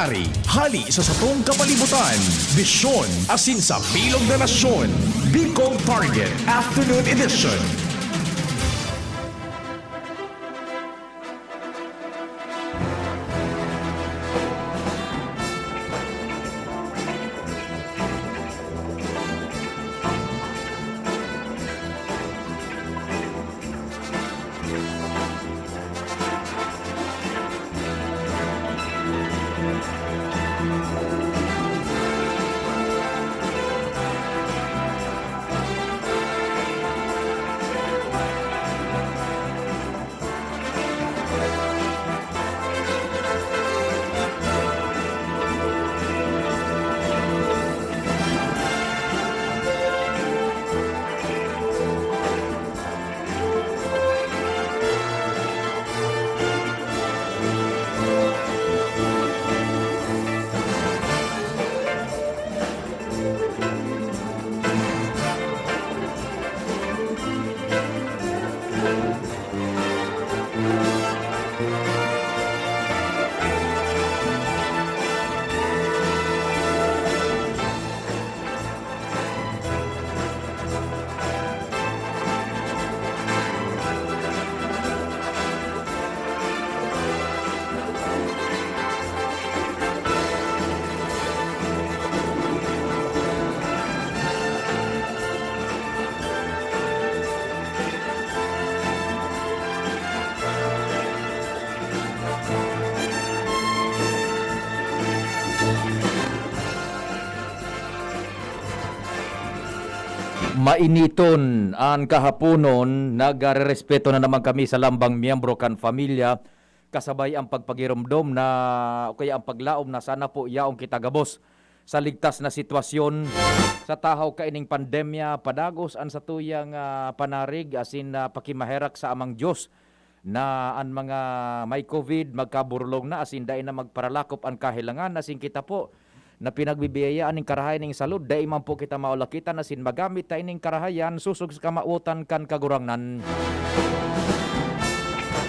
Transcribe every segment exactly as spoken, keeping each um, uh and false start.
Ari, hali sa satong kapalibutan, bisyon, asin sa bilog na nasyon. Bicol Target Afternoon Edition. Mainiton an kahaponon, nagrerespeto na naman kami sa lambang miyembro kan pamilya, kasabay ang pagpagiromdom na, o kaya ang paglaom na sana po yaon kita gabos sa ligtas na sitwasyon. Sa tahaw kaining pandemya, padagos an satuyang, ah, panarig asin, ah, pakimaherak sa Amang Dios na an mga may covid magkaburulong na asin dai na magparalakop an kahelangan, asin kita po na pinagbibiyayaan nin karahay nin salud, dai man po kita maulakitan asin magamit ta ining karahayan sosog sa kamawotan kan Kagurangnan.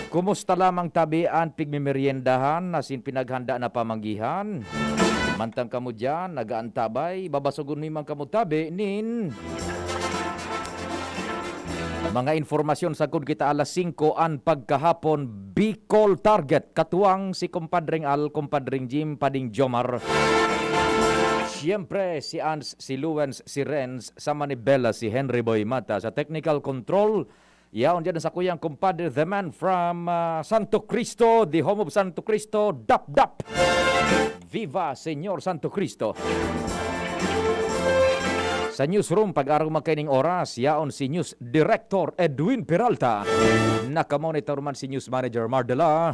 Kumusta lamang tabi an pigmemeryendahan asin pinaghanda na pamanggihan? Mantang kamo diyan nagaantabay, babasogon mi man kamo tabi nin mga impormasyon sagkod kita alas singko an pagkahapon, Bicol Target. Katuwang si Kumpadring Al, Kumpadring Jim, Pading Jomar. Siyempre, si Ans, si Luwens, si Renz, sa Manibela, si Henry Boy Mata. Sa technical control, yaon dyan sa kuyang kumpadre, the man from, ah, Santo Cristo, the home of Santo Cristo, Dap Dap. Viva Señor Santo Cristo! Sa newsroom, pag-arog magkaining oras, yaon si News Director Edwin Peralta. Nakamonitor man si News Manager Mardela.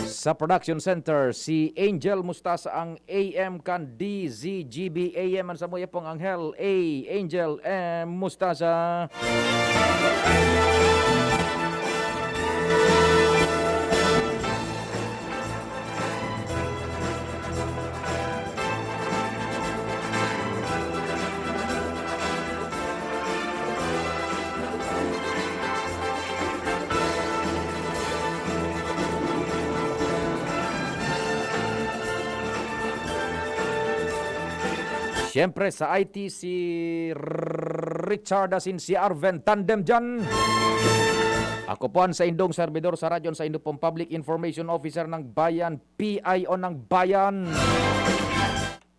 Sa production center, si Angel Mustasa ang A M kan D Z G B A M. An samuya pong anghel, A, Angel M Mustasa. Siyempre, sa I T, si Richard asin si Arven Tandem dyan. Ako po an saindong servidor sa radyo, an saindo pong Public Information Officer ng Bayan, P I O ng Bayan,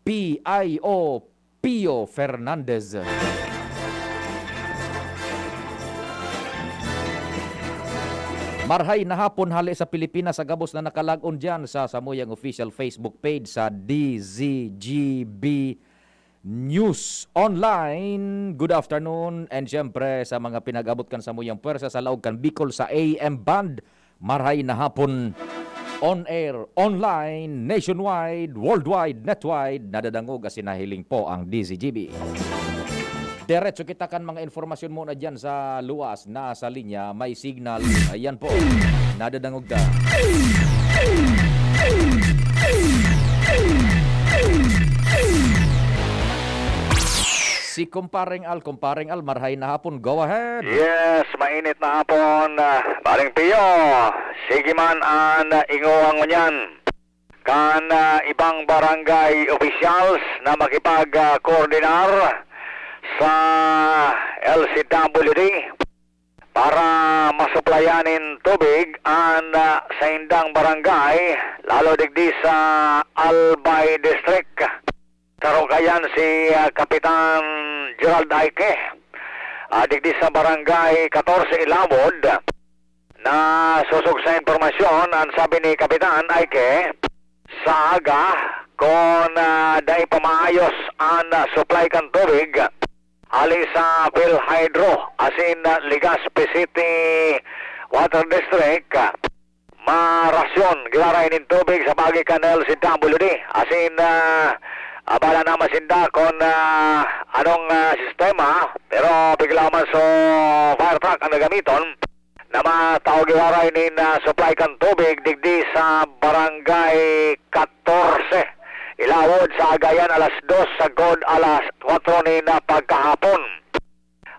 P I O Pio Fernandez. Marhay na hapon hale sa Pilipinas, sa gabos na nakalag-on diyan sa samuyang official Facebook page sa D Z G B News Online. Good afternoon, and siyempre sa mga pinag-abot kan samuyang pwersa sa laog kan Bicol sa A M band, marhay na hapon. On air, online, nationwide, worldwide, netwide, nadadangog asin nahiling po ang D Z G B. Diretso kita kan mga impormasyon muna diyan sa luwas. Nasa linya, may signal. Ayan po. Nadadangog ta. Si Kumpareng Al, Kumpareng Al, marhay na hapon. Go ahead. Yes, mainit na hapon, ah, Paring Pio. Sige man an, ah, ingohan ngunyan. kan, ah, ibang barangay officials na makipag, ah, koordinar sa L C W D para masuplayan nin tubig an, ah, saindang barangay, lalo digdi sa Albay District. Sarugayan si, ah, Kapitan Gerald Aike, ah, digdi sa Barangay katorse Ilawod. Nasosog sa impormasyon, an sabi ni Kapitan Aike, sa aga, kun, ah, dai pa maayos an, ah, supply kan tubig, hali sa PhilHydro, asin, ah, Legazpi City Water District, ah, marasyon giraray nin tubig sa paagi kan L C W D. Asin, ah, abala na masinda kun, ah, anong, ah, sistema, pero piglaman so fire truck ang gagamiton na matao giraray nin, ah, supply kan tubig digdi sa Barangay katorse. Ilawod sa agayan alas dos sagkod alas kwatro nin, ah, pagkahapon.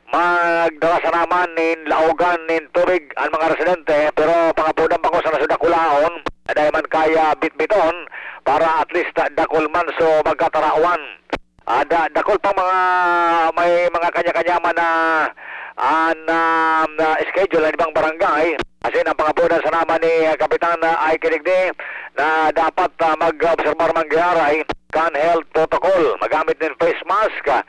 Magdara sana man nin laogan nin tubig an mga residente, pero pangapodan pa ko sana so dakulaon, dai man kaya bitbiton para at least, ah, dakul man so magkatarawan. Ah, da-, dakul pang mga, may mga kanya-kanya man na, ah, na, na schedule ang ibang barangay. Kasi ang pangapodan sana man ni, ah, Kapitan, ah, Ike digdi na dapat, ah, mag-obserbar man giraray kan health protocol, magamit nin face mask, ah,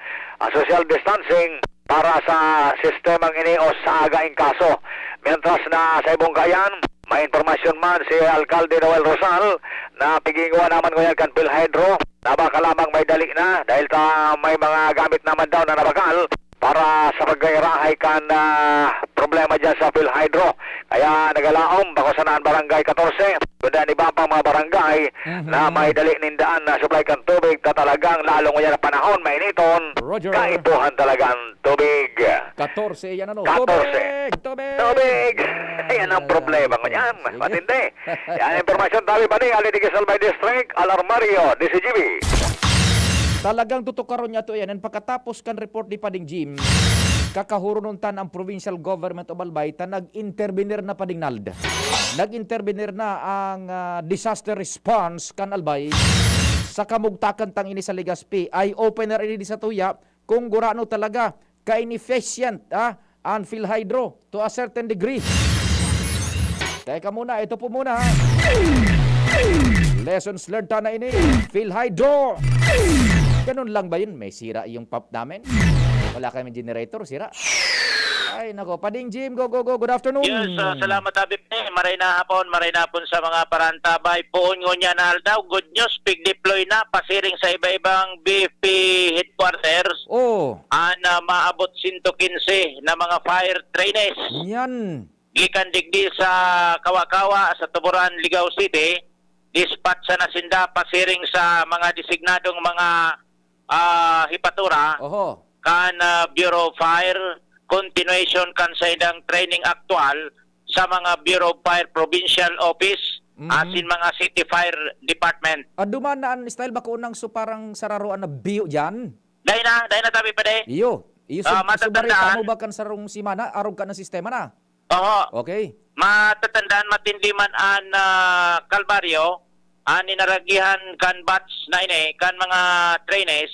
social distancing para sa sistemang ini o sa aga in kaso. Mientras na sa ibong kayan, may impormasyon man si Alkalde Noel Rosal na pigingwa naman ngunyan kan PhilHydro na baka lamang may dali na dahil ta may mga gamit naman daw na nabakal para sa pagkairahay kan, ah, problema diyan sa PhilHydro. Kaya nagalaom, bako sana an Barangay katorse, kundi an iba pang mga barangay Mhm. na may dali nin daan na supply kan tubig, ta talagang lalo ngunyan na panahon, mainiton, Roger. kaipuhan talaga an tubig. Katorse, yan ano? Katorse. Tubig! Tubig! Tubig! Ah, Yan ang problema ko yan. sige. Matindi. Yan ang impormasyon tabi pa ni Ali Digis Albay District, Alarmario, D C G B. Talagang tutukaron niya to yan. And pagkatapos kan report ni Pading Jim, kakahurunon tan ang Provincial Government of Albay ta nag-intervenir na, Pading Nald. Nag-intervenir na ang, ah, disaster response kan Albay sa kamugtakan tang ini sa Legazpi. Eye-opener ini di sa tuya kung gurano talaga ka-inefficient, ah, an PhilHydro to a certain degree. Teka muna, ito po muna, ha. Lessons learned ta na ini. PhilHydro. Ganun lang ba yun? May sira yung pump namin? Wala kami generator, sira. Ay, nako. Pading Jim, go, go, go. Good afternoon. Yes, ah, salamat, Abi Pe. Maray na hapon, maray na hapon sa mga parantabay. Poon ngunyan na aldaw, good news, pig-deploy na, pasiring sa iba-ibang B F P headquarters. Oh. An, ah, maabot sento kinse na mga fire trainees. Yan. Gikan digdi sa Kawa-Kawa, sa Tuburan, Ligao City, dispatch na sinda pasiring sa mga designadong mga, ah, hepatura Oho. kan, ah, Bureau of Fire, continuation kan saindang training aktual sa mga Bureau of Fire Provincial Office, Mhm. asin mga City Fire Department. Ah, duman na an style bako nang so parang sararoan na biyo diyan? Dai na, dai na tabi pa, dai. Iyo, iyo, Ah, sub-, subari matatandaan. tamo ba kan sarong semana, arog ka ng sistema na? Oho. Okay. Matatandaan, matindi man an, ah, kalbaryo, an inaragihan kan batch na ini, kan mga trainees,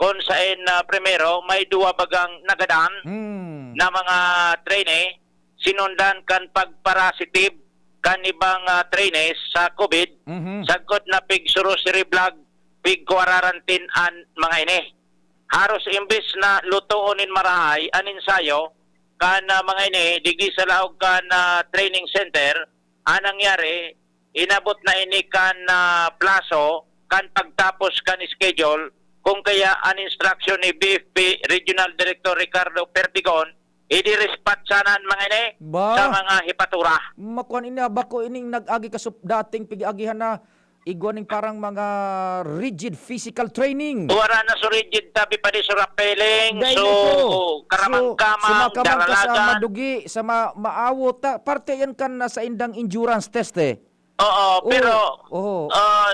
kun saen, ah, primero, may duwa bagang nagadan Hmm. na mga trainee, sinundan kan pagparasitive kan ibang, ah, trainees sa COVID, Mhm. sagkod na pig-surusireblag, pig-kuararantin an mga ini. Haros imbes na lutoon nin marahay an ensayo kan, ah, mga ini digdi sa laog kan, ah, training center, an nangyari, inabot na ini kan, ah, plaso kan pagtapos kan schedule, kung kaya an instruction ni B F P Regional Director Ricardo Perdigon, idirespat sana an mga ini Ba? sa mga hepatura. Makuan ini, ah, bako ining nag-agi ka sup-, dating pig-agihan na igwa ning parang mga rigid physical training. Wara na so rigid, tabi pa di so rappelling, Dahil so ito, karamang-kamang, so, sumakamang ka sa daralagan. madugi, sa ma-, maawo, ta-, parte yan kan nasa indang endurance test eh. Oo, Oo, pero, oo. ah,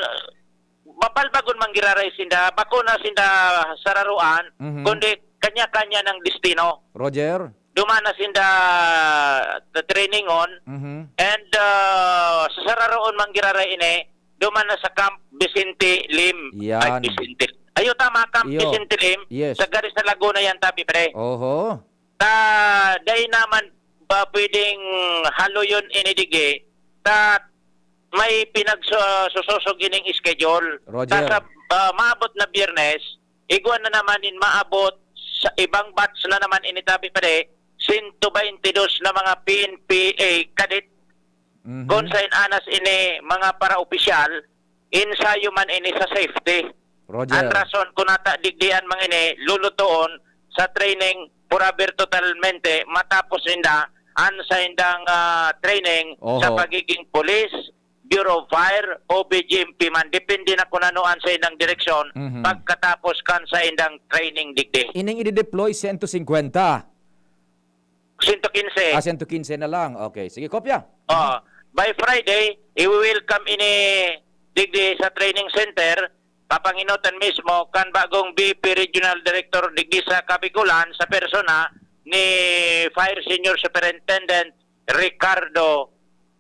mapalbagon man giraray sinda, bako na sinda sararoan, Mhm. kundi kanya-kanya ng destino. Roger? Duman na sinda trainingon, Mhm. and, ah, sa sararoon man giraray ini, duman na sa Camp Vicente Lim. Ay, Yan. Vicente. Ayo, tama, Camp Iyo. Vicente Lim. Yes. Sa gari sa Laguna yan, tabi, pre. Oho. Ta, dai naman ba pwedeng haluyon ini dige? Ta, may pinagsusosog ining schedule. Roger. Ta sa, ah, maabot na Biyernes, igwa na naman in maabot sa ibang batch na naman ini, tabi, pre, sento baynte dos na mga P N P A cadet. Mhm. Kun sain anas ini mga paraopisyal, ensayo man ini sa safety. Roger. An rason kun ata digdi an mga ini lulutoon sa training forever totalmente matapos ninda an saindang, ah, training sa Oho. pagiging pulis, Bureau of Fire o B G M P man. Depende na kun ano an saindang direksyon Mhm. pagkatapos kan saindang training digdi. Ining i-deploy, sento singkwenta. Sento kinse. Ah, sento kinse na lang. Okay. Sige, kopya. Oh, by Friday, i-welcome ini digdi sa training center, papangenotan mismo kan bagong B P Regional Director digdi sa Kabikulan sa persona ni Fire Senior Superintendent Ricardo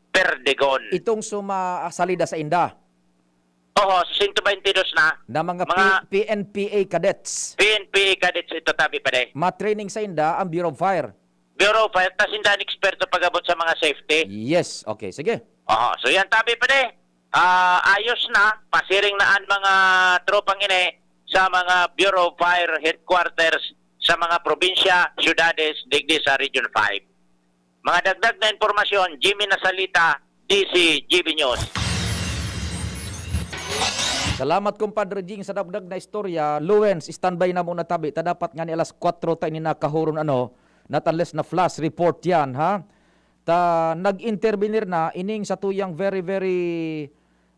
Perdigon. Itong suma-, ah, salida sa inda? Oho, sento baynte dos na. Na mga Mga P-, P N P A cadets. P N P A cadets ito, tabi, pare. Ma-training sa inda ang Bureau of Fire. Bureau of Fire, tas inda ang eksperto pag-abot sa mga safety. Yes, okay, sige. Oho, so yan, tabi, pare. Ah, ayos na, pasiring na ang mga tropang ini sa mga Bureau of Fire headquarters sa mga probinsya, syudades, digdi sa Region five. Mga dagdag na impormasyon, Jimmy Nasalita, D C G B News. Salamat, Compadre Jing, sa dagdag na istorya. Luwens, standby na muna tabi. Ta dapat nga ni alas kwatro ta ini nakahuron, ano, not unless na flash report yan, ha? Ta nag-intervenir na ining satuyang very, very,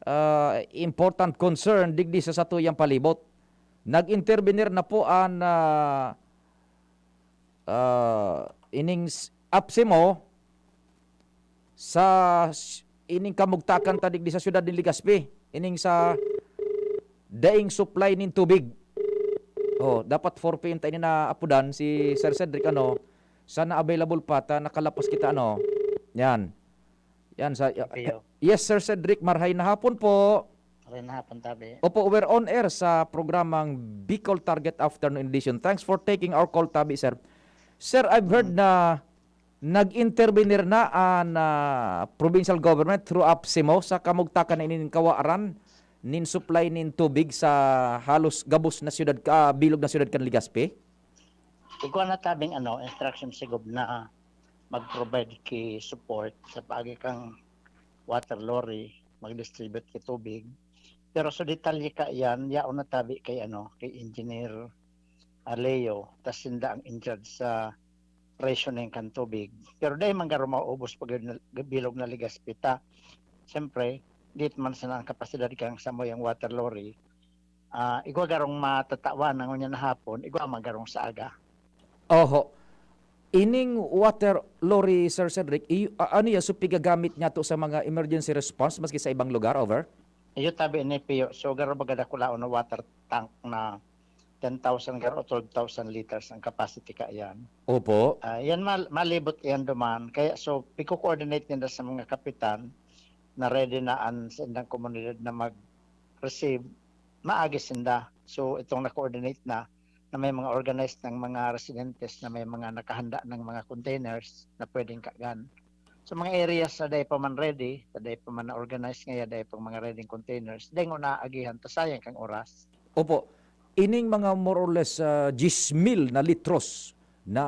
ah, important concern digdi sa satuyang palibot. Nag-intervenir na po an, ah, ah, ining s-, APSEMO sa s-, ining kamugtakan ta digdi sa siyudad nin Legazpi, ining sa daing supply nin tubig. Oh, dapat four P M ta ini naapodan si Sir Cedric, ano, sana available pa ta nakalapas kita, ano. Yan. Yan sa, Thank you. Yes, Sir Cedric, marhay na hapon po. Marhay na hapon, tabi. Opo, we're on air sa programang Bicol Target Afternoon Edition. Thanks for taking our call, tabi, sir. Sir, I've heard Mm. na nag-intervenir na an, ah, provincial government through APSEMO sa kamugtakan na ining kawaran nin supply nin tubig sa halos gabos na siyudad ka, bilog na siyudad kan Legazpi? Igwa na tabing, ano, instruction si Gob na mag-provide ki support sa paagi kang water lorry, mag-distribute ki tubig. Pero sa detalye kaiyan, yaon na tabi kay, ano, kay Engineer, ah, Leo, tas sinda ang in charge sa rationing kan tubig. Pero dai man garo maubos pag na, bilog na Legazpi ta. Siyempre, dit man sana ang kapasidad kang samuyang water lorry. Ah, igwa garong matatawan na ngunyan na hapon, igwa man garong sa aga. Oho. Ining water lorry, Sir Cedric, i-, a-, ano yan? So, pigagamit niya to sa mga emergency response maski sa ibang lugar? Over? Iyo tabi ni Pio. So, garo baga dakulaon na water tank na ten thousand garo, twelve thousand liters ang capacity kaiyan. Opo. Ah, yan mal-, malibot yan duman. Kaya, so, piko-coordinate ninda sa mga kapitan na ready na an sa indang komunidad na mag-receive, maagi sinda. So, itong na-coordinate na, na may mga organized ng mga residentes na may mga nakahanda ng mga containers na pwedeng kagan. So, mga areas na dai pa man ready, na dai pa man na-organize ngaya, dai pang mga ready containers, dai ngona agihan, ta sayang kang oras. Opo. Ining mga more or less, ah, diyes mil na litros na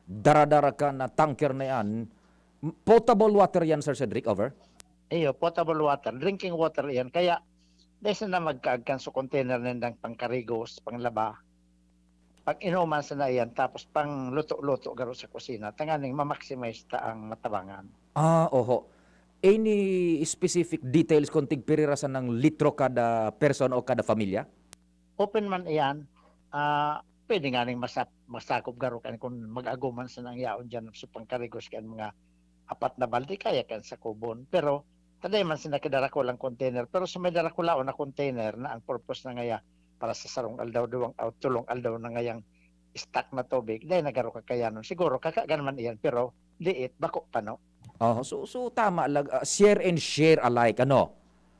dara-dara kan na tanker na yan, m-, potable water yan, Sir Cedric, over? Iyo, potable water, drinking water yan. Kaya, dai sinda magkaagkan sa container nindang pangkarigos, panglaba. Pag-inuman sinda yan, tapos pangluto-luto garo sa kusina, tanganing ma-maximize ta ang matabangan. Ah, oho. Any specific details kung tigpirira sanang litro kada person o kada pamilya? Open man iyan, ah, pwede nga ning masap-, masakop garo kan kun mag-aguman sa nang yaon diyan sa pangkarigos kan mga apat na balde, kaya kan sakubon. Pero, taday man sina kidarakulang container. Pero sa may darakulaon na container na ang purpose na ngaya para sa sarong aldaw, duwang, o tulong aldaw na ngayang stock na tubig, dai na garo kakayanon. Siguro, kakagan man iyan, pero liit, bako pa, no? Oh, so, so tama lang, ah, share and share alike, ano?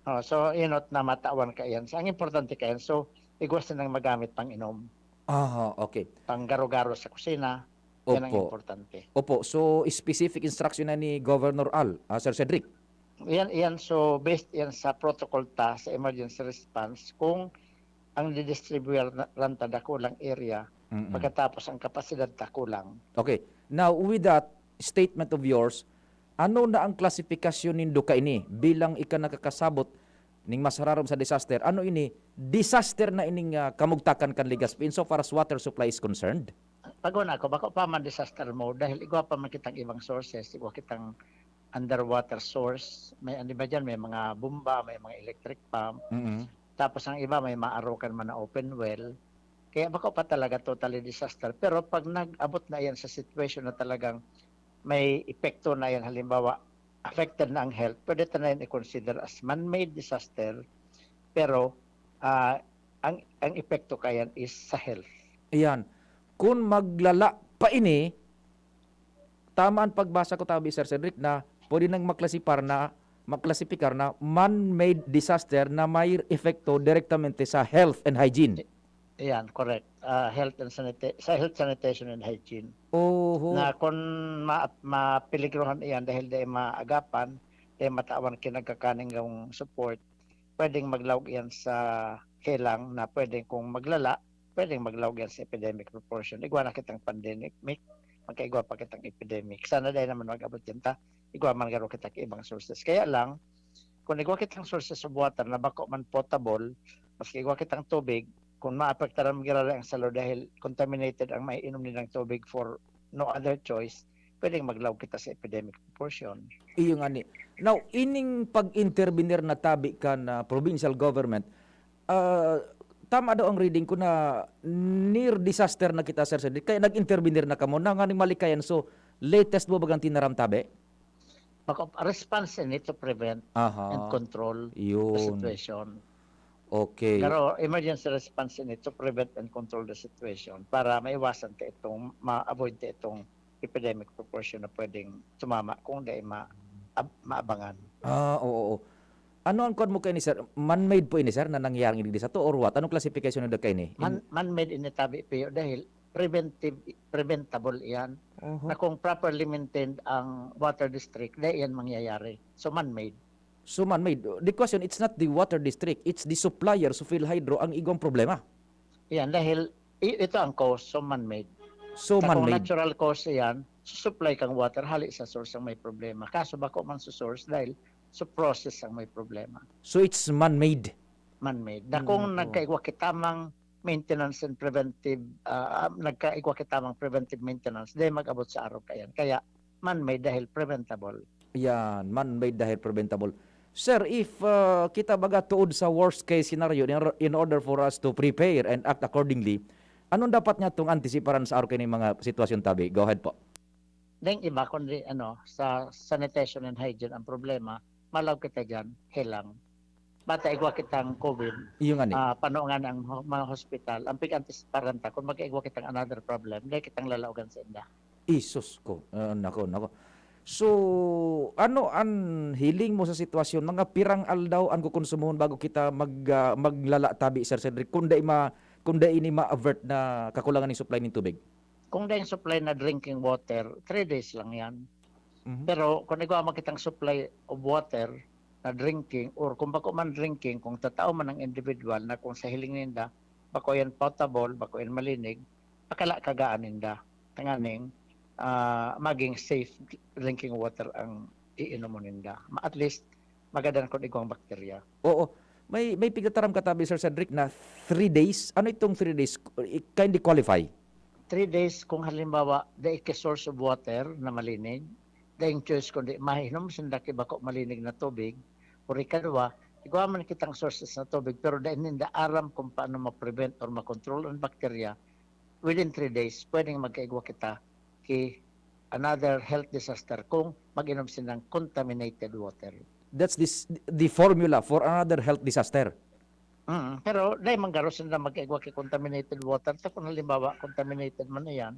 Oh, so, inot na matawan kaiyan. So, ang importante kaiyan, so, igwa sinang magamit pang inom, Aha, okay. pang garo-garo sa kusina, yan ang Opo. importante. Opo. So, specific instruction na ni Governor Al, ah, Sir Cedric? Yan, yan. So, based yan sa protocol ta sa emergency response, kung ang didistribuyan na, lang ta dakulang area, Mm-mm. pagkatapos ang kapasidad ta kulang. Okay. Now, with that statement of yours, ano na ang klasifikasyon nindo kaini bilang ika nakakasabot ning masararom sa disaster? Ano ini? Disaster na ining, ah, kamugtakan kan Legazpi insofar as water supply is concerned? Pag-una ko, bako pa man disaster mode dahil igwa pa man kitang ibang sources, igwa kitang underwater source. May, ano ba dyan? May mga bomba, may mga electric pump. Mm-mm. Tapos ang iba, may maarokan man na open well. Kaya bako pa talaga totally disaster. Pero pag nag-abot na yan sa situation na talagang may epekto na yan, halimbawa, affected na ang health, pwede ta na yan i-consider as man-made disaster. Pero, ah, ang, ang epekto kayan is sa health. Ayan. Kung maglala pa ini, tama ang pagbasa ko, tabi, Sir Cedric, na pwede nang maklasipar na, maklasipikar na man-made disaster na may epekto direktamente sa health and hygiene. Ayan, correct. Ah, health and sanita-, sa health, sanitation and hygiene. Oho. Na kung ma-, mapeligrohan iyan dahil dai maagapan, dai matawan kinagkakaning support, pwedeng maglaog iyan sa helang na pwedeng kung maglala, pwedeng maglaog iyan sa epidemic proportion. Igwa na kitang pandemic, magkaigwa pa kitang epidemic. Sana dai naman mag-abot yan ta. Igwa man garo kitang ibang sources. Kaya lang, kung igwa kitang sources of water na bako man potable, maski igwa kitang tubig, kung maapektaran man giraray ang salud dahil contaminated ang maiinom nilang tubig for no other choice, pwedeng maglaog kita sa epidemic proportion. Iyo ngani. Now, ining pag-intervenir na tabi kan, ah, provincial government, ah, tama daw ang reading ko na near disaster na kita, Sir Cedric, kaya nag-intervenir na kamo na nganing malikayan. So, latest mo bagang tinaram tabi? Bako, response ini to prevent Aha. and control the Yun. situation. Okay. Pero emergency response ini to prevent and control the situation para maiwasan ta itong, ma-avoid ta itong epidemic proportion na pwedeng tumama kung dai ma-, ab-, maabangan. Ah, oo, oo. Ano ang kuwan mo kaini, sir? Man-made po ini, sir, na nangyaring digdi sato or what? Anong klasifikasyon na kaini? In- Man-, man-made ini tabi, Pio, dahil preventive, preventable iyan. Oho. Na kung properly maintained ang water district, dai iyan mangyayari. So, man-made. So, man-made. The question, it's not the water district, it's the supplier, Sufil Hydro, ang igwang problema. Iyan, dahil i-, ito ang cause, so man-made. So, Sa kung man-made. natural cause iyan, susupply kang water, hali sa source ang may problema. Kaso bako man sa source dahil sa process ang may problema. So, it's man-made. Man-made. Na kung Mm, oo. nagkaigwa kita mang maintenance and preventive, ah, ah, nagkaigwa kita mang preventive maintenance, dai mag-abot sa arog kayan. Kaya, man-made dahil preventable. Yan, man-made dahil preventable. Sir, if, ah, kita baga tuod sa worst case scenario, in or-, in order for us to prepare and act accordingly, anong dapat nga tong antisiparan sa arog kaini mga sitwasyon tabi? Go ahead po. Ding iba, kundi ano, sa sanitation and hygiene ang problema, malaog kita diyan, helang. Bata igwa kitang COVID, Iyo ngani. ah, pano nga ang ho-, mga hospital, ang pig-antisiparan ta, kung magkaigwa kitang another problem, dai kitang lalaogan sa inda. Isus ko. Ah, nako, nako. So, ano an hiling mo sa sitwasyon? Mga pirang aldaw an kukonsumohon bago kita mag, ah, maglala tabi, Sir Cedric? Kung dai ma-, kung dai ini ma-avert na kakulangan ning supply ning tubig? Kung dai supply na drinking water, three days lang yan. Mhm. Pero kung igwa man kitang supply of water na drinking, or kung bako man drinking, kung tatao man ang individual na kung sa hiling ninda, bako yan potable, bako yan malinig, pakalakagaan ninda. Tanganing, ah, maging safe drinking water ang iinomon ninda. Ma-, at least, magadan kun igwang bakterya. Oo. May, may pigtataram ka tabi, Sir Cedric, na three days. Ano itong three days? I-, kindly qualify. Three days, kung halimbawa, dai ka source of water na malinig, daing choice kundi mahinom sinda ki bako malinig na tubig, or ikadwa, igwa man kitang sources na tubig, pero dai ninda aram kung paano ma-prevent or ma-control ang bakterya, within three days, pwedeng magkaigwa kita ki another health disaster kung mag-inom sindang contaminated water. That's this, the formula for another health disaster. Mm, pero dai man garo sinda magkaigwa ki contaminated water. Ta kung halimbawa, contaminated man na yan,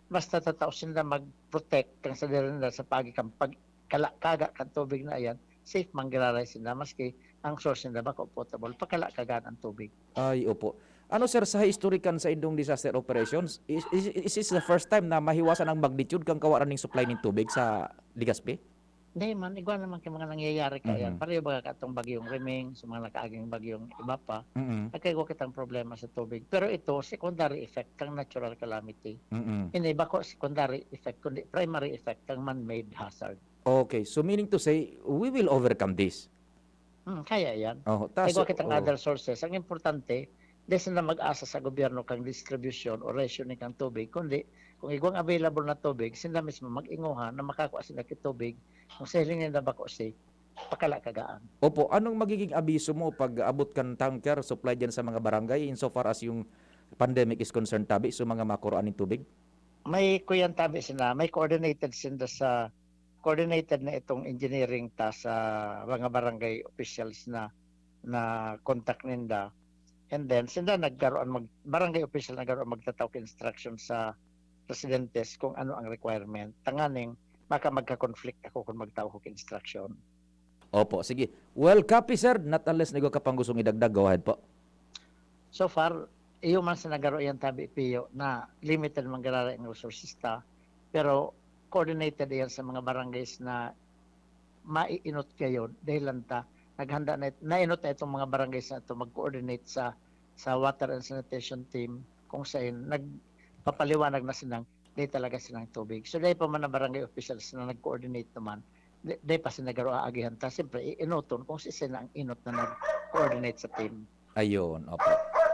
basta tatao sinda mag-protect kan sadiri nila sa pagi kan pagkalakaga kan tubig na yan, safe man giraray sinda, maski ang source ninda bako potable, pakala kagaan ang tubig. Ay, opo. Ano, sir, sa history kan saindong disaster operations, is, is, is this the first time na mahiwasan ang magnitude kan kawaran ning supply nin tubig sa Legazpi? Hindi man, igwa naman kay mga nangyayari kaya. Mhm. Pareho ba katong bagyong Reming, sa mga nakaaging bagyong iba pa, Mm. nagkaigwa kitang problema sa tubig. Pero ito, secondary effect kang natural calamity. Mm. Ini bako secondary effect, kundi primary effect kang man-made hazard. Okay, so meaning to say, we will overcome this. Hmm, kaya yan. Oh, ta, Igwa so, kitang oh. other sources. Ang importante, di sila mag-asa sa gobyerno kang distribution o rationing kang tubig, kundi kung igwang available na tubig, sila mismo mag-inguha na makakua sila ki tubig. Kung sa hiling nila bako si pakala kagaan. Opo, anong magiging abiso mo pag abot kan tanker supply dyan sa mga barangay insofar as yung pandemic is concerned, tabi, sa mga makuraan ng tubig? May kuyan tabi sila, may coordinated sinda sa coordinated na itong engineering ta sa mga barangay officials na na contact ninda. And then, sinda nagkaroon mag, barangay official nagkaroon magtatao ka instruction sa residentes kung ano ang requirement. Tanganing, maka magka-conflict ako kung magtao ko instruction. Opo, sige. Well, copy, sir. Not unless nigo ka pang gustong idagdag, go ahead po. So far, iyo man sa nagaro iyan tabi piyo na limited man giraray ang resources ta, pero coordinated iyan sa mga barangays na maiinot kayo dahil lang ta naghanda na nainot na itong mga barangays na ito mag-coordinate sa sa water and sanitation team kung saan nagpapaliwanag na silang di talaga silang tubig. So dahil pa man ang barangay officials na nag-coordinate naman, di, di pa sila garo aagihan ta. Siyempre, iinoton kung si sila ang inot na nag-coordinate sa team. Ayun, opo.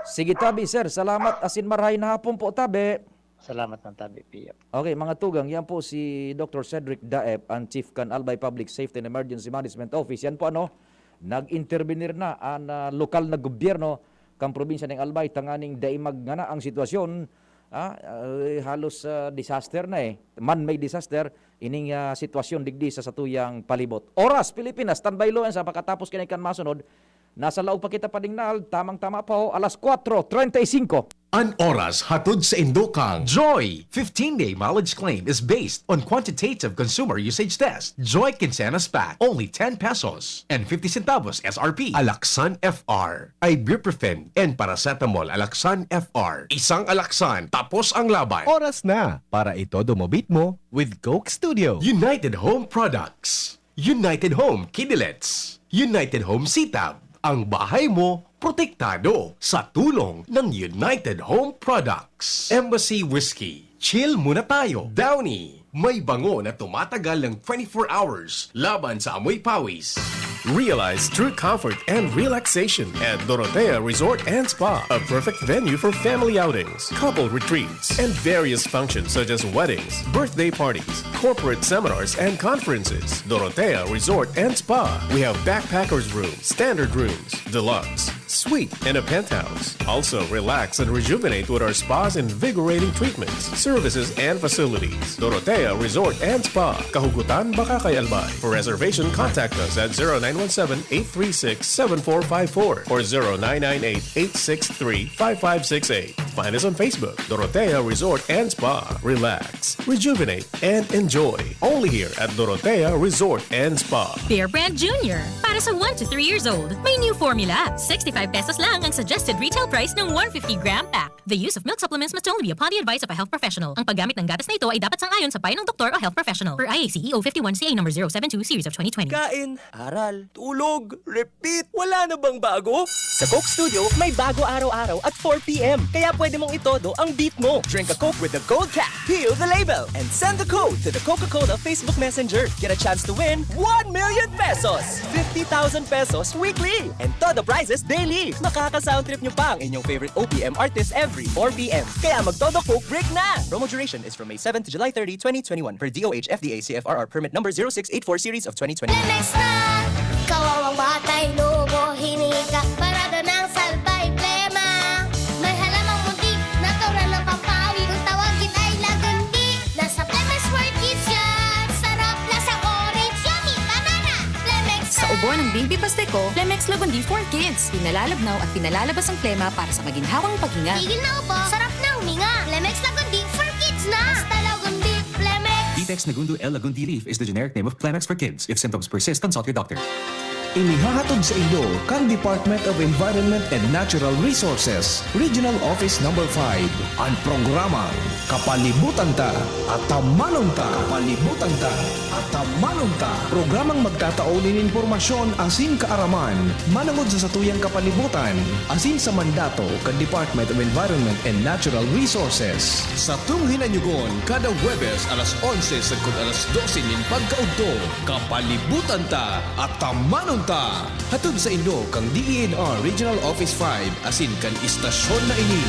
Sige, tabi, sir. Salamat asin marahay na hapon po, tabi. Salamat ng tabi, Pio. Okay, mga tugang, yan po si Doctor Cedric Daep, ang Chief kan Albay Public Safety and Emergency Management Office. Yan po, ano, nag-intervenir na ang ah, lokal na gobyerno kan probinsya ng Albay tanganing dai magngana ang sitwasyon. Ah, eh, halos ah, disaster na eh. Man-made disaster, ining ah, sitwasyon digdi sa satuyang palibot. Oras, Pilipinas, standby lo yan sa pakatapos kini kan masunod. Nasa laog pa kita, Pading Nal, tamang-tama pa ho, alas kwatro treinta y cinco. An oras hatod sa indo kang Joy! Fifteen-day mileage claim is based on quantitative consumer usage test. Joy Quincenas Pack, only ten pesos and fifty centavos S R P. Alaxan F R, ibuprofen and paracetamol. Alaxan F R, isang Alaxan, tapos ang laban. Oras na para itodo mo beat mo with Coke Studio. United Home Products. United Home Kidilets. United Home Sitab. Ang bahay mo, protektado sa tulong ng United Home Products. Embassy Whiskey. Chill muna tayo. Downy. May bango na tumatagal ng twenty-four hours laban sa amoy pawis. Realize true comfort and relaxation at Dorotea Resort and Spa, a perfect venue for family outings, couple retreats, and various functions such as weddings, birthday parties, corporate seminars, and conferences. Dorotea Resort and Spa. We have backpackers room, standard rooms, deluxe, suite, and a penthouse. Also, relax and rejuvenate with our spa's invigorating treatments, services, and facilities. Dorotea Resort and Spa. Kahugutan, Bacacay, Albay. For reservation, contact us at zero nine one seven, eight three six, seven four five four or zero nine nine eight, eight six three, five five six eight. Find us on Facebook, Dorotea Resort and Spa. Relax, rejuvenate, and enjoy. Only here at Dorotea Resort and Spa. Bear Brand Junior. Para sa one to three years old, may new formula. Sixty-five pesos lang ang suggested retail price ng one fifty gram pack. The use of milk supplements must only be upon the advice of a health professional. Ang paggamit ng gatas na ito ay dapat sang-ayon sa payo ng doktor o health professional. Per I A C E O fifty-one C A number zero seven two series of twenty twenty. Kain, aral, tulog, repeat. Wala na bang bago? Sa Coke Studio, may bago araw-araw at four p.m. Kaya pwede mong itodo ang beat mo. Drink a Coke with the gold cap, peel the label, and send the code to the Coca-Cola Facebook Messenger. Get a chance to win one million pesos, fifty thousand pesos weekly, and todo prizes daily. Makaka-sound trip nyo pa ang inyong favorite O P M artist every four p.m. Kaya magtodo Coke break na! Promo duration is from May seven to July thirty, twenty twenty-one, per D O H F D A C F R R permit number zero six eight four series of twenty twenty. Lemex na! Kawawang batay, lobo, hinika, parada ng salbay, plema. May halamang muntik, natural ng pampawi. Kung tawagin ay lagundi, nasa Lemex for Kids yan. Sarap, lasang orange, yummy, banana. Lemex Sa ubo ng Baby Pasteco, Lemex Lagundi for Kids. Pinalalabnaw at pinalalabas ang plema para sa maginhawang paghinga. Tigil na ubo, sarap na huminga. Lemex Lagundi for Kids na. Basta Lagundi, Lemex. Di Negundo L. Lagundi leaf is the generic name of Kleenex for kids. If symptoms persist, consult your doctor. Inihahatod sa inyo kan Department of Environment and Natural Resources, Regional Office Number five, an programang Kapalibutan Ta, Atamanon Ta. Kapalibutan Ta, Atamanon Ta. Programang magtatao nin impormasyon asin kaaraman manangod sa satuyang kapalibutan asin sa mandato kan Department of Environment and Natural Resources. Satong hinanyugon kada Huwebes alas onse sagkod alas dose nin pagkaudto, Kapalibutan Ta, Atamanon Ta. Hatod sa inyo kan D E N R Regional Office five asin kan istasyon na ini.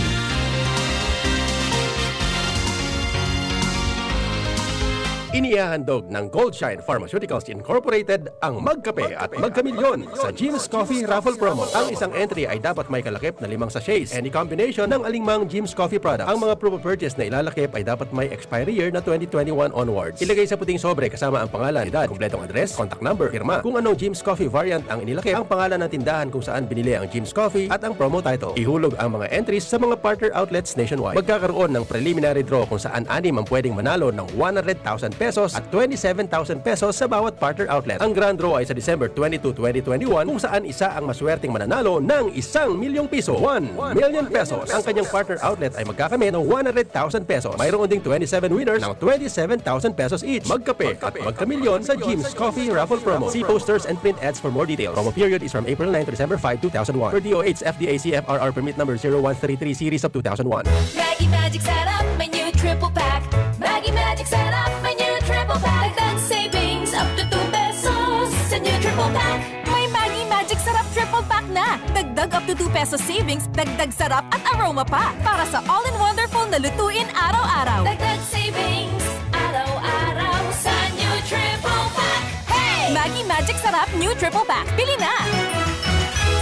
Inihahandog ng Goldshine Pharmaceuticals Incorporated ang Magkape at Magkamilyon sa Jim's Coffee Raffle Promo. Ang isang entry ay dapat may kalakip na limang sachets, any combination ng alingmang Jim's Coffee product. Ang mga proof of purchase na ilalakip ay dapat may expiry year na twenty twenty-one onwards. Ilagay sa puting sobre kasama ang pangalan, edad, kompletong address, contact number, pirma. Kung anong Jim's Coffee variant ang inilakip, ang pangalan ng tindahan kung saan binili ang Jim's Coffee at ang promo title. Ihulog ang mga entries sa mga partner outlets nationwide. Magkakaroon ng preliminary draw kung saan anim ang pwedeng manalo ng one hundred thousand pesos at twenty-seven thousand pesos sa bawat partner outlet. Ang grand draw ay sa December twenty-two, twenty twenty-one, kung saan isa ang maswerteng mananalo ng isang milyong piso, one million pesos. Ang kanyang partner outlet ay magkakamit ng one hundred thousand pesos. Mayroon ding twenty-seven winners ng twenty-seven thousand pesos each. Magkape at magkamilyon sa Jim's Coffee Raffle Promo. See posters and print ads for more details. Promo period is from April nine to December five, two thousand one. Per D O H F D A C F R R permit number zero one three three series of two thousand one. Maggi Magic Sarap, may new triple pack. Maggi Magic Sarap, may new triple pack. Dagdag savings up to two pesos sa new triple pack. May Maggi Magic Sarap Triple Pack na! Dagdag up to two pesos savings, dagdag sarap at aroma pa para sa all-in-wonderful na lutuin araw-araw. Dagdag savings, araw-araw sa new Triple Pack. Hey! Maggi Magic Sarap New Triple Pack. Bili na!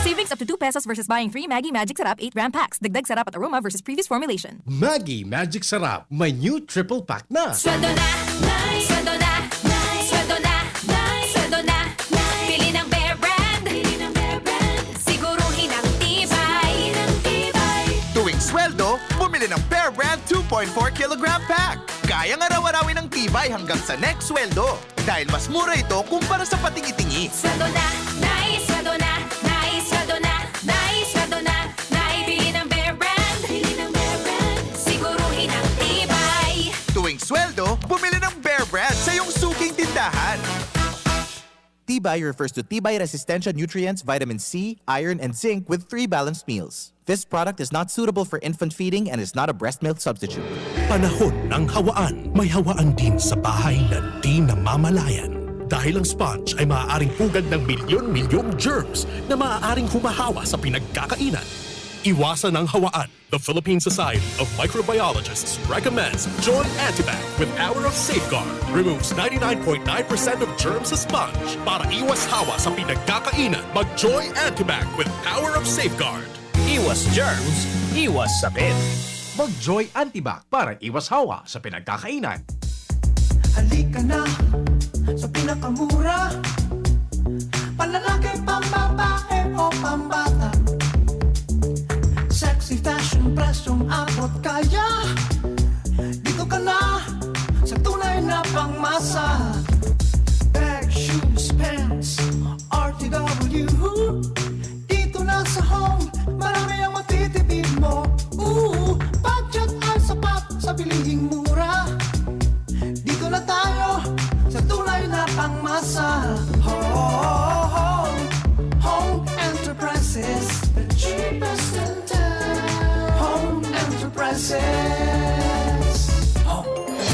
Savings up to two pesos versus buying three Maggi Magic Sarap eight gram packs. Dagdag sarap at aroma versus previous formulation. Maggi Magic Sarap, may new triple pack na. Sweldo na, nice. Sweldo na, nice. Sweldo na, nice. Sweldo na, nice. Bili ng Bear Brand. Bili ng Bear Brand. Siguruhin ang tibay. Siguruhin ang tibay. Tuwing sweldo, bumili ng Bear Brand two point four kilogram pack. Kayang araw-arawin ang tibay hanggang sa next sweldo. Dahil mas mura ito kumpara sa patingi-tingi. Sweldo na, nice. Sweldo na, nice. Sweldo na, nice. Sweldo na, nice. Bili ng Bear Brand. Bili ng Bear Brand. Siguruhin ang tibay. Tuwing sweldo, bumili ng Bear Brand sa iyong suking tindahan. Tibay refers to Tibay Resistensya Nutrients, Vitamin C, Iron, and Zinc with three balanced meals. This product is not suitable for infant feeding and is not a breast milk substitute. Panahon ng hawaan. May hawaan din sa bahay na di namamalayan. Dahil ang sponge ay maaaring pugad ng milyon-milyong germs na maaaring humahawa sa pinagkakainan. Iwasan ang hawaan. The Philippine Society of Microbiologists recommends Joy Antibac with Power of Safeguard. Removes ninety-nine point nine percent of germs sa sponge para iwas hawa sa pinagkakainan. Mag Joy Antibac with Power of Safeguard. Iwas germs, iwas sakit. Mag Joy Antibac para iwas hawa sa pinagkakainan. Halika na sa pinakamura. Panlalaki, pambabae o pambata. Sexy fashion, presyong abot kaya. Dito ka na sa tunay na pangmasa. Bag, shoes, pants, R T W. Dito na sa Home, marami ang matitipid mo. Ooh, budget ay sapat sa bilihing mura. Dito na tayo sa tunay na pangmasa. Home, Home Enterprises, the cheapest in town. Home Enterprises. Home.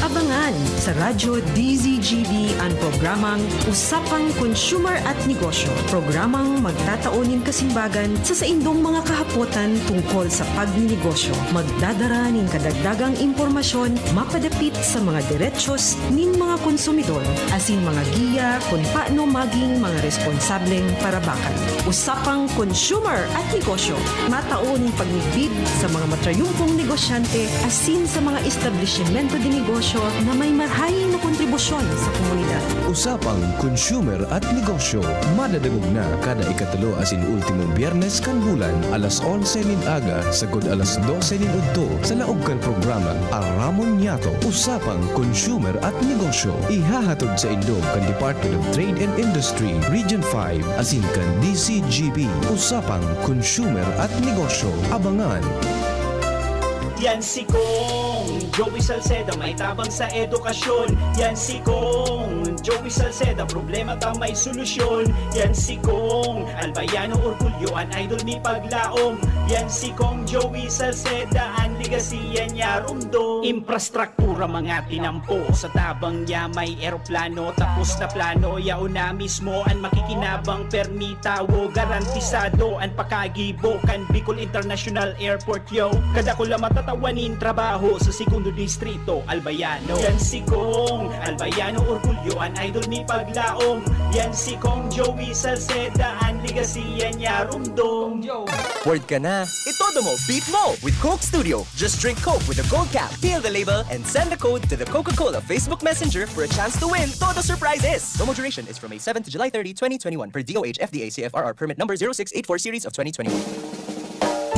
Abangan sa Radyo D Z G B an programang Usapang Consumer at Negosyo, programang magtatao nin kasimbagan sa saindong mga kahapotan tungkol sa pagninegosyo. Magdadara nin kadagdagang impormasyon mapadapit sa mga derechos nin mga konsumidor asin mga giya kun paano maging mga responsableng parabakan. Usapang Consumer at Negosyo, matao nin pagmidbid sa mga matrayumpong negosyante asin sa mga establisimento de negosyo na may marhay Hain na kontribusyon sa komunidad. Usapang Consumer at Negosyo. Madadangog na kada ikatulo asin ultimong Biyernes kan bulan, alas onse nin aga sagkod alas dose nin udto, sa laog kan programang Aramon Niyato, Usapang Consumer at Negosyo. Ihahatod saindo kan Department of Trade and Industry, Region five, asin kan D C G B. Usapang Consumer at Negosyo. Abangan! Yan si Kong Joey Salceda, may tabang sa edukasyon. Yan si Kong Joey Salceda, problema ta may solusyon. Yan si Kong Albayano Orgulyo, an idol mi paglaom. Yan si Kong Joey Salceda, an legacy yan niya rumdom. Infrastruktura mga tinampo, sa tabang niya may eroplano. Tapos na plano, yaon na mismo an makikinabang. Permi tawo, garantisado an pakagibo kan Bicol International Airport, yo. Kadakula matatawa nin trabaho sa segundo distrito, Albayano. Yan si Kong Albayano Orgulyo, an idol mi paglaom. Yan si Kong Joey Salceda, an legacy yan niya rumdom. Word ka na. Itodo mo, beat mo with Coke Studio. Just drink Coke with a gold cap, peel the label, and send the code to the Coca-Cola Facebook Messenger for a chance to win Todo Surprises. Promo duration is from May seven to July thirty, twenty twenty-one, per D O H F D A C F R R permit number zero six eight four series of twenty twenty-one.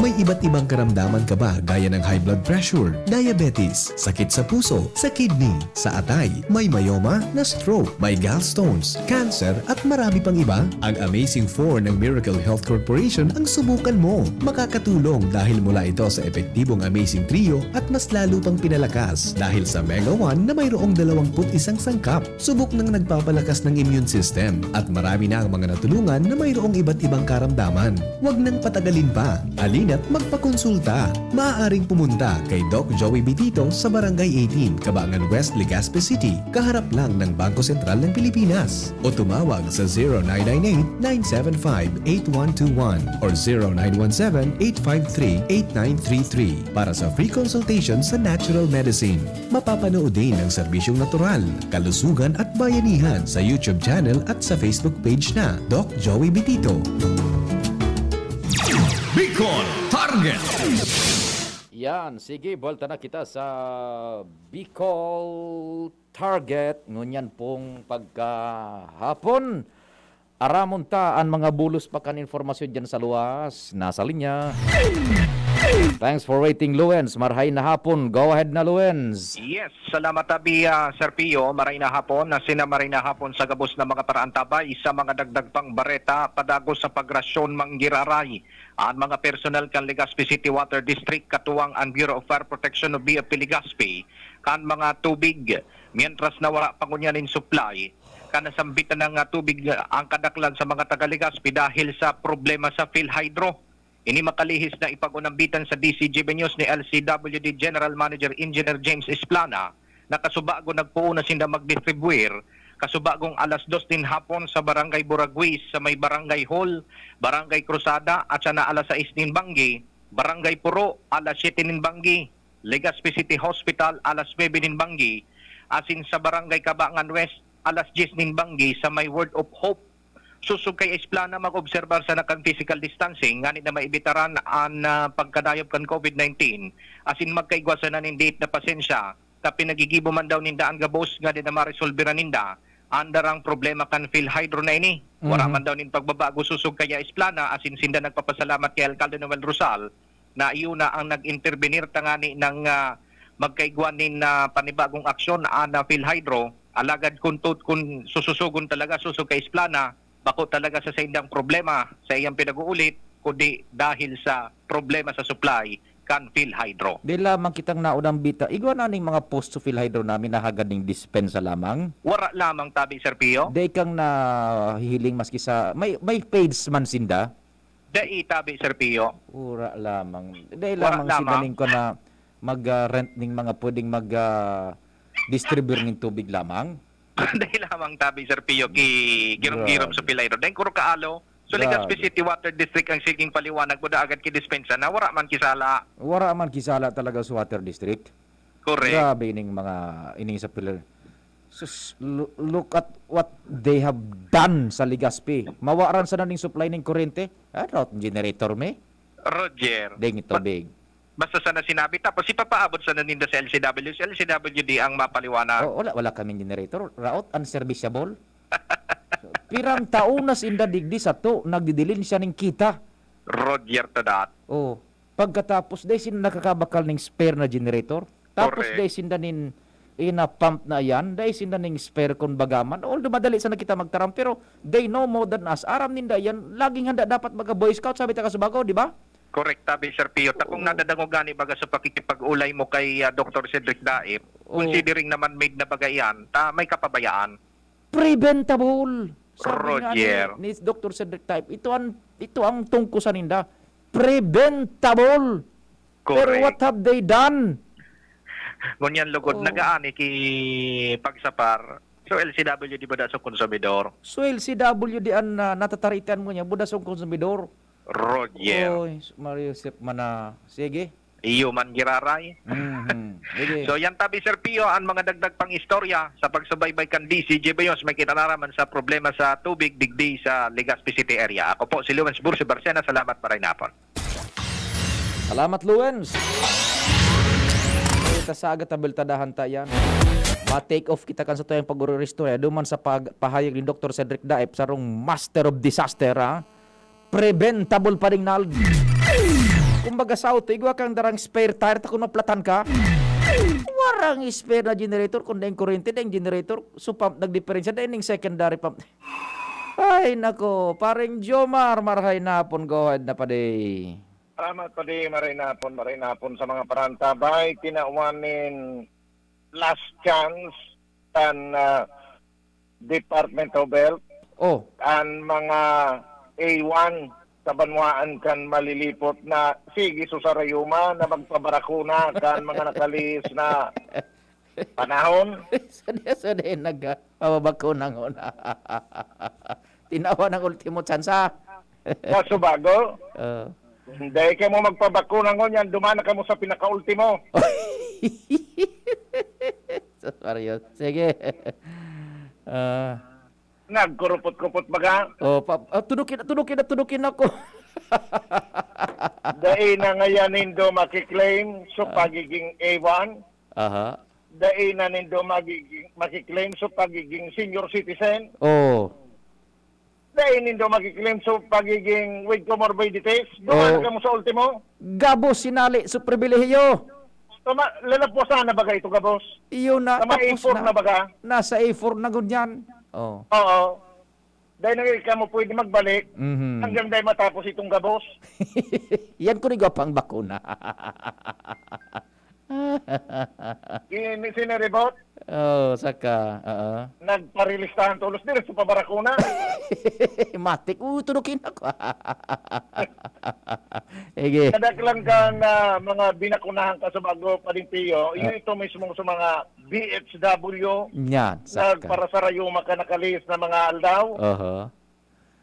May iba't ibang karamdaman ka ba, gaya ng high blood pressure, diabetes, sakit sa puso, sa kidney, sa atay, may myoma, na-stroke, may gallstones, cancer, at marami pang iba? Ang Amazing Four ng Miracle Health Corporation ang subukan mo. Makakatulong dahil mula ito sa epektibong Amazing Trio at mas lalo pang pinalakas dahil sa Mega One na mayroong dalawampu't isang sangkap. Subok nang nagpapalakas ng immune system at marami na ang mga natulungan na mayroong iba't ibang karamdaman. Huwag nang patagalin pa. Halina't magpakonsulta. Maaaring pumunta kay Doc Joey Bitito sa Barangay eighteen, Cabangan West, Legazpi City, kaharap lang ng Bangko Sentral ng Pilipinas. O tumawag sa zero nine nine eight, nine seven five, eight one two one or zero nine one seven, eight five three, eight nine three three para sa free consultation sa natural medicine. Mapapanood din ang serbisyong natural, kalusugan at bayanihan sa YouTube channel at sa Facebook page na Doc Joey Bitito. Bicol Target. Yan, sige, buwelta na kita sa Bicol Target. Ngunyan pong pagkahapon, aramon ta an mga bulos pa kan impormasyon diyan sa luwas. Nasa linya. Thanks for waiting, Luens. Marhay na hapon. Go ahead na, Luens. Yes, salamat tabi, ah, Sir Pio. Maray na hapon, na sina maray na hapon sa gabos na mga paraantabay sa mga dagdag pang bareta padagos sa pagrasyon manggiraray an mga personal kan Legazpi City Water District, katuwang an Bureau of Fire Protection o B F P Legazpi, kan mga tubig. Mientras na wara pa ngunyan nin supply kan nasambitan na nga tubig, ah, ang kadaklan sa mga taga Legazpi dahil sa problema sa PhilHydro. Ini makalihis na ipag-unambitan sa D C G B News ni L C W D General Manager Engineer James Esplana na kasubago nagpoon na sinda magdistribuir kasubagong alas dos nin hapon sa Barangay Buraguis, sa may Barangay Hall, Barangay Cruzada, at sana alas sais nin banggi, Barangay Puro, alas siyete nin banggi, Legazpi City Hospital, alas nuebe nin banggi, asin sa Barangay Cabangan West, alas dyes nin banggi sa may Word of Hope. Sosog kay Esplana, mag-obserbar sana kan physical distancing ngani na maibitaran an, ah, pagkadayop kan COVID nineteen, asin magkaigwa sana nin diit na pasensya, ta pinagigibo man daw ninda an gabos ngani na maresolberan ninda an darang problema kan PhilHydro na ini. Wara Mhm. man daw nin pagbabago sosog kaya Esplana, asin sinda nagpapasalamat kay Alkalde Noel Rosal na iyo na ang nag-intervenir tangani nang, ah, magkaigwa nin, ah, panibagong aksyon an, ah, PhilHydro. Alagad kun tut-, kun sususugon talaga, sosog kay Esplana, bako talaga sa saindang problema sa iyang pinag-uulit, kundi dahil sa problema sa supply kan PhilHydro. Di lamang kitang naunang bita, igwa na ning mga post sa PhilHydro namin na hagad ning dispensa lamang. Wara lamang tabi, Sir Pio. Di kang nahihiling maski sa, may, may page man sinda? Dai tabi, Sir Pio. Wara lamang. Dai Wara lamang sinda lamang. Ning kuwan na mag, ah, rent ning mga pwedeng mag, ah, distribute ning tubig lamang? Dai lamang tabi, Sir Pio, ki girom-girom Grabe. Sa PhilHydro. Dai kuro kaalo. So, Legazpi Grabe. City Water District ang siging paliwanag mo, da agad ki dispensa na wara man kisala. Wara man kisala talaga sa Water District. Correct. Grabe ining mga, ining sa PhilHydro. Sus, lo-, look at what they have done sa Legazpi. Mawaran sana ning supply ning kuryente. Ah, drought generator mi. Roger. Ding But tubig. Basta sana sinabi, tapos ipapaabot sana ninda sa L C W, sa L C W D ang mapaliwanag. Oh, wala, wala kaming generator. Raot, unserviceable. Pirang taon na sinda digdi sato, nagdidiling siya ning kita. Roger to that. Oh, pagkatapos, dai sinda nakakabakal ning spare na generator. Tapos, Correct. dai sinda nin ina-pump na yan, dai sinda ning spare kun baga man. Although madali sana kita magtaram, pero they know more than us. Aram ninda yan, laging handa dapat mga Boy Scout, sabi ta kasubago, di ba? Correct, tabi, Sir Pio. Tapong Oo. nadadangog gani baga sa pakikipag-ulay mo kay, ah, Doktor Cedric Daip, Oo. considering naman made na baga yan, ta may kapabayaan. Preventable. Sabi nga ni, Roger. ni Doktor Cedric Daip, ito ang, ito ang tungkusan ninda. Preventable. Pero Correct. what have they done? Ngunyan lugod, Oo. nagaani ki pagsapar. So, L C W D ba da sa konsumidor? So, L C W D an, ah, natataritan mo niya, buda sa konsumidor. Roger. Oy, Mario Sep Mana. Sige. Iyo man giraray. Mhm. Sige. So, yan tabi, Sir Pio, ang mga dagdag pang istorya sa pagsubaybay kan D C J Bayos, may kita na raman sa problema sa tubig digdi sa Legazpi City area. Ako po si Lawrence Bursi Barcena. Salamat, maray na hapon. Salamat, Lawrence. Ay, ta sa aga, tabiltadahan ta yan. Ma-take off kita kan sa tuyang pag-ururistorya. Duman sa pag-, pahayag ni Doktor Cedric Daep, sarong master of disaster, ha? Preventable pa rin, Nald. Kumbaga, sa auto, igwa kang darang spare tire, ta kung maplatan ka, warang spare na generator, kung daing kurente, daing generator, so pump, nagdiperensya, daing ning secondary pump. Ay, nako, Paring Jomar, marahay na hapon, go ahead na, padi. Salamat, padi, maray na hapon, maray na hapon sa mga parantabay. Tinawan nin last chance kan, ah, Department of Health, Oh. an mga A one sa banwaan kan malilipot na sige susarayuma na magpabarakuna kan mga nakalihis na panahon. Sa di, sa di nag-, mababakuna ngon. Tinawan ang ultimo tsansa. Kaso bago, Oh. hindi kamo magpabakuna ngunyan, duman na kamo sa pinakaultimo. Sus, Mario. Sige. Ah. Nagkurupot-kupot baga. Oh, pa, ah, tudukin, tudukin na, tudukin ako. Dai na ngayan nindo makiklaim sa Ah. pagiging A one. Aha. Dai na nindo magiging, makiklaim sa pagiging senior citizen. Oh. Dai nindo makiklaim sa pagiging with comorbidities. Duman Oh. na kamo sa ultimo. Gabos sinali sa pribilehiyo. Tama, lalapwasan na baga ito, gabos? Iyo na, Tama, tapos A four na. na baga? Nasa A four na ngunyan. Oh. Oo. Dahil na kamo pwede magbalik Mhm. hanggang dahil matapos itong gabos. Yan ko ni gwapang bakuna. Ini siniribot? Oh, saka, oo. Nagparilistahan tolos diri sa pabakuna. Matik, uh, tudukin ako. Sige. Kadaklan ka na mga binakunahan ka sa bago, Pading Pio, Ah. yun ito mismo sa mga B H W, Yan, saka. nagparasarayuma ka nakalihis na mga aldaw. Oho.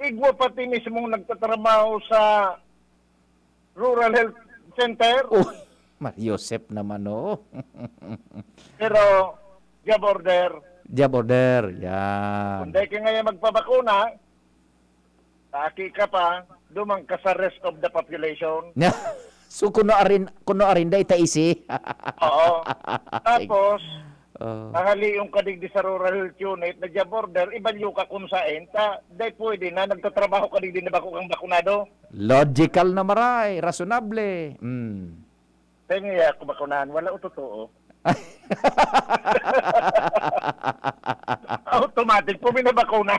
Igwa pati mismong nagtatrabaho sa Rural Health Center. Oh, Mar Joseph naman, oh. Pero, job order. Job order, yan. Kung dahil ka ngayon magpabakuna, taki ka pa, dumang ka sa rest of the population. So, kuno arin, kuno arin, dai ta isi. Oo. Tapos, Oh. Hahalion ka digdi sa rural health unit na job order, ibalyo ka kung saan, ta, dai pwede na nagtatrabaho ka digdi na bako kang bakunado. Logical na maray, rasyonable. Mm. Kaya nga ako bakunahan, wala o totoo. Automatic po, may nabakuna.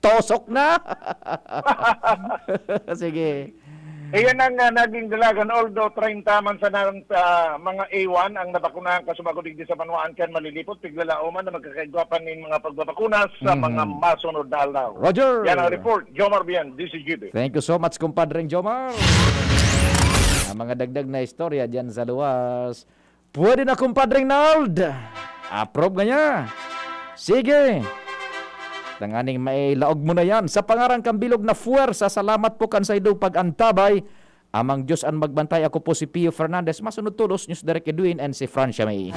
Tosok na. Sige. Iyan ang, ah, naging dalagan. Although treinta man sana ang, ah, mga A one ang nabakunahan kasubago digdi sa banwaan kan malilipot, piglalaoman na magkakaigwa pa nin mga pagbabakuna sa Mhm. mga masunod na aldaw. Roger. Yan ang report. Jomar Bian, D C G B. Thank you so much, kumpadreng Jomar. Ang mga dagdag na istorya diyan sa luwas. Pwede na, kumpadreng Nald. Approve nga niya. Sige. Tanganing mailaog mo na yan. Sa pangaran kan bilog na puwersa, salamat po kan saindong pag-antabay. Amang Diyos an magbantay. Ako po si Pio Fernandez. Masunod tolos, News Direk Edwin and si Francia May.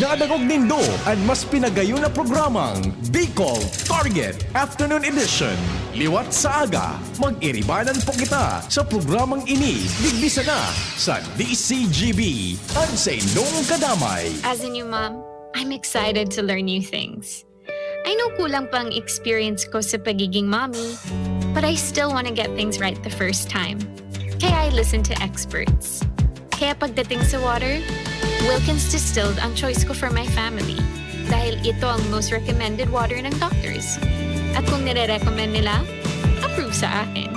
Dadangog nindo an mas pinagayon na programang Bicol Target Afternoon Edition. Liwat sa aga, mag-iribanan po kita sa programang ini, digdi sana sa D C G B, an sa indong kadamay. As a new mom, I'm excited to learn new things. I know kulang pang experience ko sa pagiging mommy, but I still want to get things right the first time. Kaya I listen to experts. Kaya pagdating sa water, Wilkins Distilled ang choice ko for my family. Dahil ito ang most recommended water ng doctors. At kung nire-recommend nila, approve sa akin.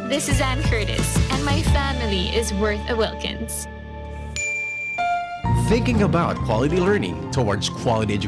This is Anne Curtis, and my family is worth a Wilkins. Thinking about quality learning towards quality education.